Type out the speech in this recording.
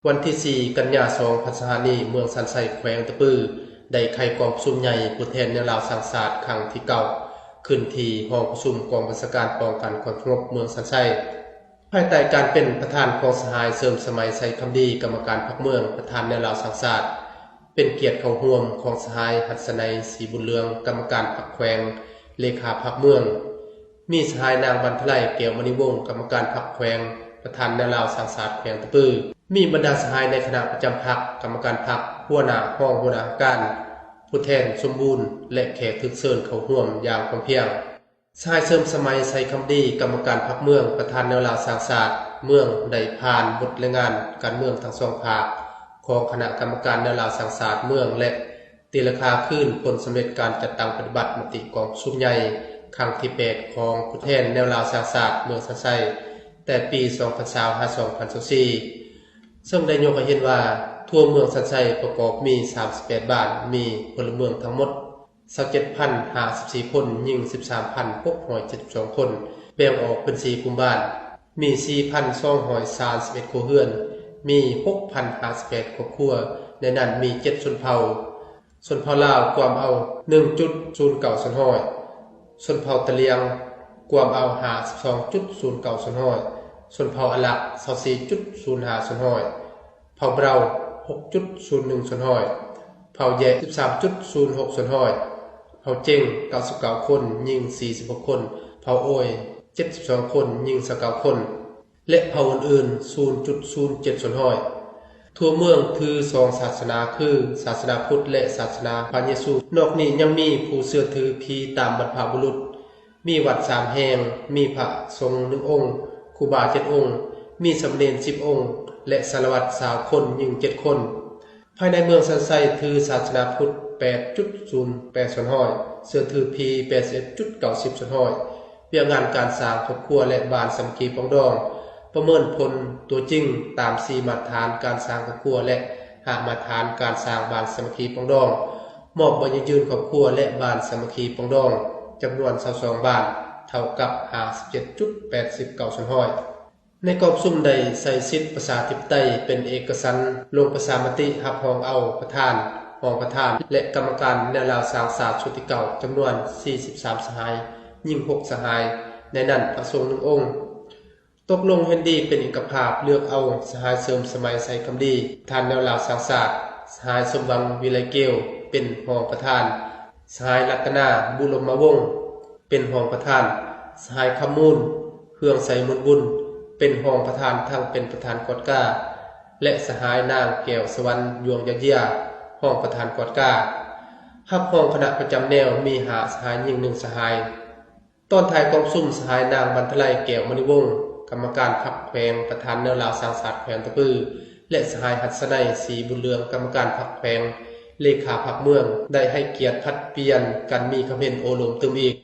ວັນທີສີ່ ກັນຍາ ສອງພັນຊາວຫ້ານີ້ ເມືອງສັນໄຊ ແຂວງຕະປື ໄດ້ໄຂກອງປະຊຸມໃຫຍ່ຜູ້ແທນແນວລາວສ້າງຊາດຄັ້ງທີເກົ້າ ຂຶ້ນທີ່ຫ້ອງປະຊຸມກອງບັນຊາການປ້ອງກັນຄວາມສະຫງົບເມືອງສັນໄຊ ພາຍໃຕ້ການເປັນປະທານຂອງສະຫາຍ ເສີມສະໄໝ ໄຊຄຳດີ ກຳມະການພັກເມືອງ ປະທານແນວລາວສ້າງຊາດ, ເປັນກຽດເຂົ້າຮ່ວມຂອງສະຫາຍ ຫັດສະໄນ ສີບຸນເຫຼືອງ ກຳມະການພັກແຂວງ ເລຂາພັກເມືອງ, ມີສະຫາຍນາງ ວັນທະໄລ ແກ້ວມະນີວົງ ກຳມະການພັກແຂວງ ປະທານແນວລາວສ້າງຊາດແຂວງຕະປື, ມີບັນດາສະຫາຍໃນຄະນະປະຈຳພັກ, ກຳມະການພັກ, ຫົວໜ້າ, ຮອງຫົວໜ້າການ, ຜູ້ແທນສົມບູນ ແລະ ແຂກຖືກເຊີນເຂົ້າຮ່ວມຢ່າງພ້ອມພຽງ. ສະຫາຍ ເສີມສະໄໝ ໄຊຄຳດີ ກຳມະການພັກເມືອງ ປະທານແນວລາວສ້າງຊາດເມືອງ ໄດ້ຜ່ານບົດລາຍງານການເມືອງທັງສອງພາກຂອງຄະນະກຳມະການແນວລາວສ້າງຊາດເມືອງ ແລະ ຕີລາຄາຄືນຜົນສຳເລັດການຈັດຕັ້ງປະຕິບັດມະຕິກອງປະຊຸມໃຫຍ່ຄັ້ງທີແປດ ຂອງຜູ້ແທນແນວລາວສ້າງຊາດເມືອງສັນໄຊ ແຕ່ປີສອງພັນຊາວ ຫາ ສອງພັນຊາວສີ່ ເຊິ່ງໄດ້ຍົກໃຫ້ເຫັນວ່າ ທົ່ວເມືອງສັນໄຊປະກອບມີສາມສິບແປດບ້ານ, ມີພົນລະເມືອງທັງໝົດ ຊາວເຈັດພັນຫ້າສິບສີ່ຄົນ, ຍິງສິບສາມພັນຫົກຮ້ອຍເຈັດສິບສອງຄົນ, ແບ່ງອອກເປັນສີ່ກຸ່ມບ້ານ, ມີສີ່ພັນສອງຮ້ອຍສາມສິບເອັດຄົວເຮືອນ, ມີຫົກພັນຫ້າສິບແປດຄອບຄົວ, ໃນນັ້ນມີເຈັດຊົນເຜົ່າ, ຊົນເຜົ່າລາວກວມເອົາໜຶ່ງຈຸດສູນເກົ້າສ່ວນຮ້ອຍ, ຊົນເຜົ່າຕະຫຼຽງກວມເອົາຫ້າສິບສອງຈຸດສູນເກົ້າສ່ວນຮ້ອຍ, ຊົນເຜົ່າອາຣັກຊາວສີ່ຈຸດສູນຫ້າສ່ວນຮ້ອຍ, ເຜົ່າເບົາຫົກຈຸດສູນໜຶ່ງສ່ວນຮ້ອຍ, ເຜົ່າແຢະສິບສາມຈຸດສູນຫົກສ່ວນຮ້ອຍ, ເຜົ່າເຈັງເກົ້າສິບເກົ້າຄົນ, ຍິງສີ່ສິບຫົກຄົນ, ເຜົ່າໂອຍເຈັດສິບສອງຄົນ, ຍິງຊາວເກົ້າຄົນ ແລະ ເຜົ່າອື່ນໆສູນຈຸດສູນເຈັດສ່ວນຮ້ອຍ. ທົ່ວເມືອງຖືສອງສາສະໜາຄື ສາສະໜາພຸດ ແລະ ສາສະໜາພະເຢຊູ. ນອກນີ້ຍັງມີຜູ້ເຊື່ອຖືຜີຕາມບັນພະບຸລຸດ, ມີວັດສາມແຫ່ງ, ມີພະສົງໜຶ່ງອົງ, ຄູບາເຈັດອົງ, ມີສາມະເນນສິບອົງ ແລະ ສາລະວັດຊາວຄົນ, ຍິງເຈັດຄົນ. ພາຍໃນເມືອງສັນໄຊຖືສາສະໜາພຸດແປດຈຸດສູນແປດສ່ວນຮ້ອຍ, ເຊື່ອຖືຜີແປດສິບເອັດຈຸດເກົ້າສິບສ່ວນຮ້ອຍ, ວຽກງານການສ້າງຄອບຄົວ ແລະ ບ້ານສາມັກຄີປອງດອງ, ປະເມີນຜົນຕົວຈິງຕາມສີ່ມາດຕະຖານການສ້າງຄອບຄົວ ແລະ ຫ້າມາດຕະຖານການສ້າງບ້ານສາມັກຄີປອງດອງ, ມອບໃບຢັ້ງຢືນຄອບຄົວ ແລະ ບ້ານສາມັກຄີປອງດອງ ຈຳນວນຊາວສອງບ້ານ, ເທົ່າກັບຫ້າສິບເຈັດຈຸດແປດສິບເກົ້າສ່ວນຮ້ອຍ. ໃນກອງປະຊຸມໄດ້ໃຊ້ສິດປະຊາທິປະໄຕເປັນເອກະສັນ ລົງປະຊາມະຕິຮັບຮອງເອົາປະທານ, ຮອງປະທານ ແລະ ກຳມະການແນວລາວສ້າງຊາດຊຸດທີເກົ້າ ຈຳນວນສີ່ສິບສາມສະຫາຍ, ຍິງຫົກສະຫາຍ, ໃນນັ້ນພະສົງໜຶ່ງອົງ. ຕົກລົງເຫັນດີເປັນເອກະພາບເລືອກເອົາສະຫາຍ ເສີມສະໄໝ ໄຊຄຳດີ ປະທານແນວລາວສ້າງຊາດ, ສະຫາຍ ສົມຫວັງ ວິໄລແກ້ວ ເປັນຮອງປະທານ, ສະຫາຍ ລັດຕະນາ ບຸລົມມະວົງ ເປັນຮອງປະທານ, ສະຫາຍ ຄຳມູນ ເຮືອງໄຊມູນບຸນ ເປັນຮອງປະທານ ທັງເປັນປະທານກວດກາ ແລະ ສະຫາຍ ນາງ ແກ້ວສະຫວັນ ດວງຢາເຢຍ ຮອງປະທານກວດກາ. ຮັບຮອງຄະນະປະຈຳແນວມີຫ້າສະຫາຍ, ຍິງໜຶ່ງສະຫາຍ. ຕອນທ້າຍກອງປະຊຸມ, ສະຫາຍ ນາງ ວັນທະໄລ ແກ້ວມະນີວົງ ກຳມະການພັກແຂວງ ປະທານແນວລາວສ້າງຊາດແຂວງຕະປື ແລະ ສະຫາຍ ຫັດສະໄນ ສີບຸນເຫຼືອງ ກຳມະການພັກແຂວງ ເລຂາພັກເມືອງ ໄດ້ໃຫ້ກຽດຜັດປ່ຽນກັນມີຄຳເຫັນໂອ້ລົມຕື່ມອີກ.